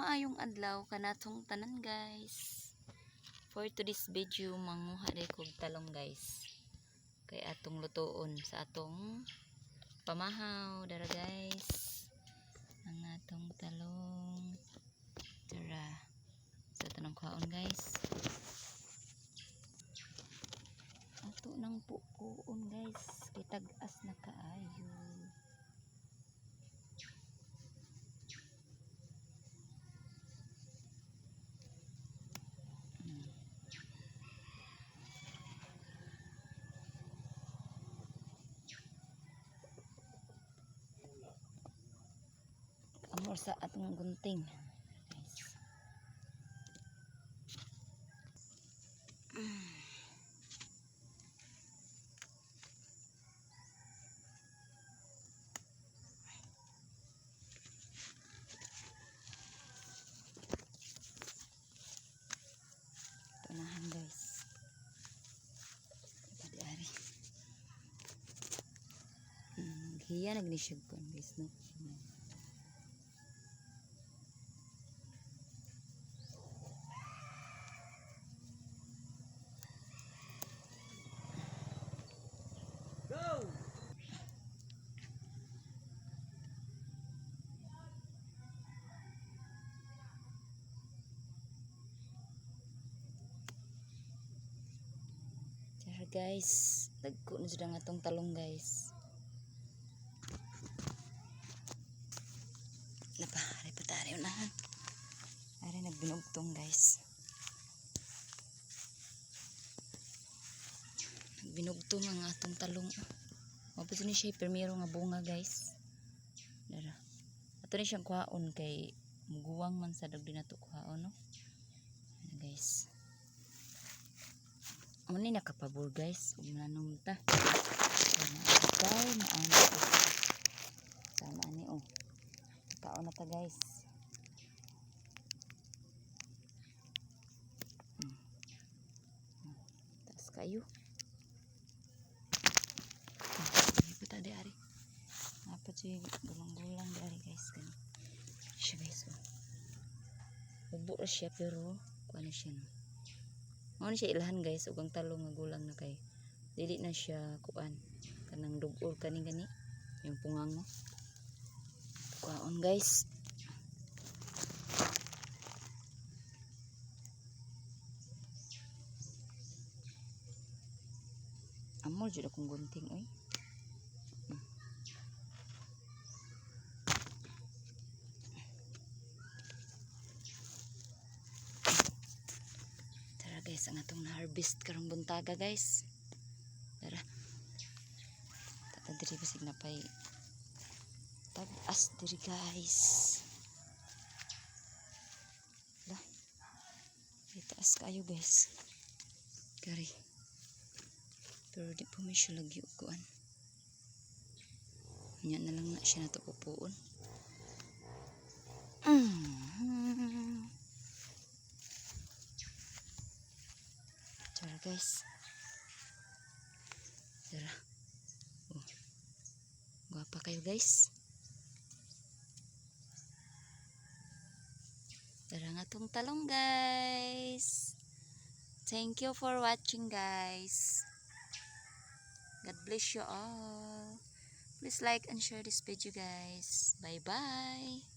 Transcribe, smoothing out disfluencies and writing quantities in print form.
Maayong adlaw kanatong tanan, guys. For today's video, manguha day kog talong, guys. Kay atong lutoon sa atong pamahaw dara, guys. Ang atong talong. Tara. Sa tanong kuhaon, guys. Ato nang pupuon, guys. Kay tag-as na kaayo. Amor sa atong gunting, guys. Tunahan, guys. Padi ari. Hiya nagnisyag ko, guys, no. Go! Tara, guys, dagko na jud ang atong talong, guys. Napa, ari pa ta, ari unahan. Ari nagbinugtong, guys. Nagbinugtong ang atong talong. Mao ni siya primero nga bunga, guys. Dara. Ato ni siyang kuhaon kay muguwang man sa dog di nato kuhaon, no. Ano, guys. Amo ni nakapabor, guys, ug nanom ta. Kay maano ko. Sama ani, oh. Kaon na ta, guys. Taas kayo. Pa ta di ari. Dapat siya gulang-gulang di ari, guys, gani. Siya, guys, oh. Ubo ra siya pero kuan na siya, no. Mao ni siya ilahan, guys, ug ang talong nga gulang na kay dili na siya kuan kanang dugol kani gani yung pungango. Kuhaon, guys. Amol jud akong gunting, oy. Tara, guys, ang atong na-harvest karong buntaga, guys. Tara. Tata diri bisig na pay tag-as diri, guys. La. Ay, taas kayo, guys. Kari. Pero di pa may siya lagi kuan. Nya na lang na siya nato pupuon. Tara, guys. Tara. Oh. Gwapa kayo, guys. Tara nga tong talong, guys. Thank you for watching, guys. God bless you all. Please like and share this video, guys. Bye bye.